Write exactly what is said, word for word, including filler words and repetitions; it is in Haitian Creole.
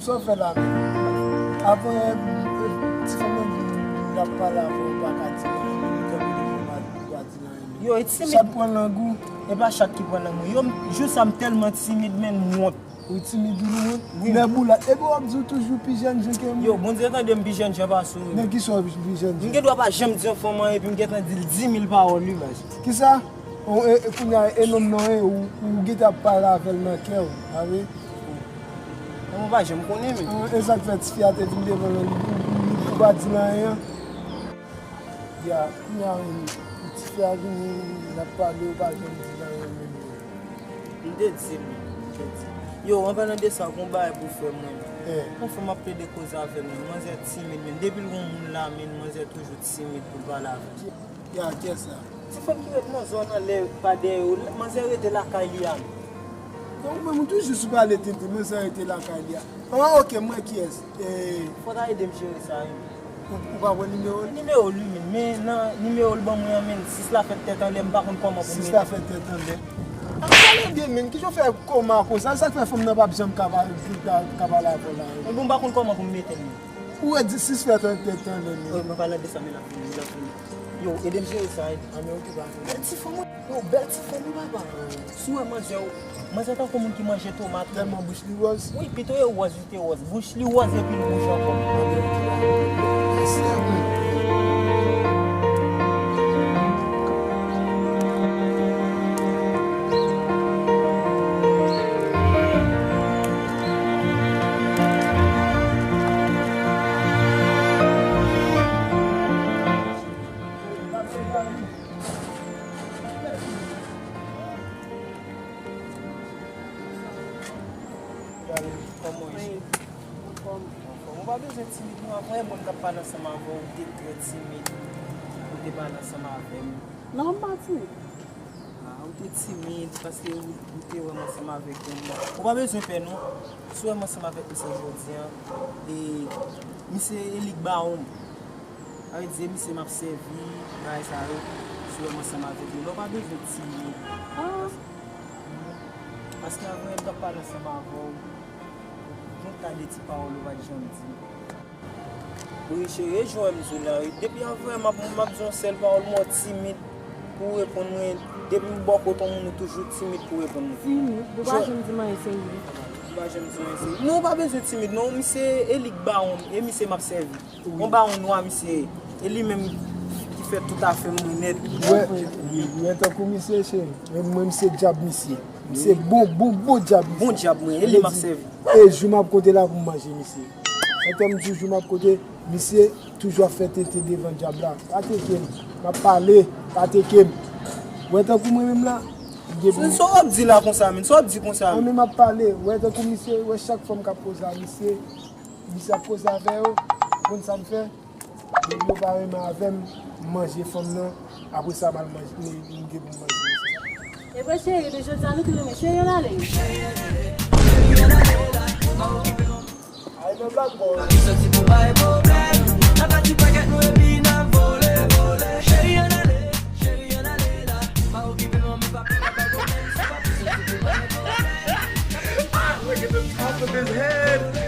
Sa w fè la menm? Avan yè, ti fanm nan di m l ap pale avè w, ou pa ka di l anyen, li kanpe devan m, ou pa di l anyen menm. Yo, e timid. Chat pran lang ou. E pa chat ki pran lang mwen. Yo, m- jou sa m tèlman timid, men m wont. Ou timid, ou wont? Wi. Nèboulat. Epi w ap di w toujou pi jèn jan ke mwen. Yo, Bondye tande m pi jèn jan pase w, wi. Nan kisa w pi jèn jan? M gen dwa pa janm di yon fanm anyen, epi m gentan di l dimil pawòl, wi, baz. Kisa? O, e, e, kounye a, e nonm nan, e, ou, ou gentan ap pale avè l nan kè w, a wi. Nan mwen pa janm konnen, men. An, e sa k fè tifi a te vin devan l, ou, ou, ou pa di l anyen? Ya, kounye a, menm, tifi a vini, l ap pale, ou pa janm di l anyen, menm. M te di l, m te di l. Yo, an palan de sa, gon bagay pou fè mwen. Eh. Yon fanm ap plede koze avè l, men manzè timid, men depi l gon moun la, men manzè toujou timid pou l pale avè l. Ya, kiyès la? Ti fanm ki ret nan zòn anlè pa dèyè yo, manzè rete lakay li a. Donk, ou menm ou toujou sou pale tenten, manzè rete lakay li a. An, ok, m wè kiyès. E, fò w ta ede m jere sa, wi. Ou, ou pa pran nimewo l? Nimewo l, wi, men, men nan nimewo l ban mwen an, men, sis la fè tèt anlè, m pa konn kòman pou m ede. Sis la fè tèt anlè. An, pale de men, kijan w fè kòman konsa? Sa k fè fanm nan p ap janm ka pa-, ka, ka pale avè w la? Bon, m pa konn kòman pou m mete l, men. Ou wè di sis fè tèt anlè, men. Wi, mwen pa nan de sa, men l ap vini, l ap vini. Yo, ede m jere sa, ede. An, men okipe avè l. Bèl ti fanm, wi. Yo, bèl ti fanm, wi, papa. Si w wè manzè, manzè tankou moun ki manje tomat, wi. Tèlman bouch li wòz. Wi, pito e wòz, li te wòz. Bouch li wòz epi l wouj ankò. An, men okipe avè l. Mèsi, wi. Kòman w ye? Anfòm. Ou pa bezwen timid non, avan yè mwen m t ap pale ansanm avè w, ou te trè timid. Ou te pale ansanm avè m. Non, m pa timid. Ah, ou te timid paske ou, ou te wè m ansanm avèk yon moun. Ou pa bezwen pè non. Si w wè m ansanm avèk misye jodi a, e misye e li k ba w m. Sa vle di se misye m ap sèvi, bagay sa yo. Si w wè m ansanm avèk li, non, w pa bezwen timid. Ah. Paske avan yè m t ap pale ansanm avè w. Yon ta de ti pawòl ou pa t janm di m. Wi, cheri, e jan w wè m di w la, wi. Depi avan yè m ap, m ap di yon sèl pawòl, mwen timid pou w reponn mwen. Depi m bò kote yon moun, ou toujou timid pou w reponn mwen. Timid? Ou pa janm di m anyen serye. Ou pa janm di m anyen serye. Non, ou pa bezwen timid, non. Misye e li k bawon, e misye m ap sèvi. Yon bawon nwa, misye. E li menm ki fè tout afè m wi nèt. Wè, wè tankou misye, cheri. Mwen, mwen, misye dyab, misye. Misye bon, bon, bon dyab, misye. Bon dyab, mwen. E li m ap sèvi. E jou m ap konte la pou m manje misye. Antè m di jou m ap konte, misye toujou ap fè tenten devan dyab la. Pa teke m. M ap pale, pa teke m. Wè tankou mwen menm la, m gen pou... Sa w ap di la konsa menm? Sa w ap di konsa menm? Mwen menm m ap pale. Wè tankou misye, wè chak fanm k ap koze a misye, misye ap koze avè yo, ou konn sa m fè? Depi yo pa renmen avè m, m manje fanm nan, apre sa m al manje, m, m gen pou m manje. Ebyen cheri, men jodi a nou te renmen cheri ann ale. Ay, men black boy. Li soti pou bay pwoblèm. N ap bati pakèt nou epi n ap vole, vole. Cheri ann ale, cheri ann ale la. Pa okipe l non, men pa pè, pa pwoblèm. Li soti pou bay pwoblèm. Ah, look at the top of his head.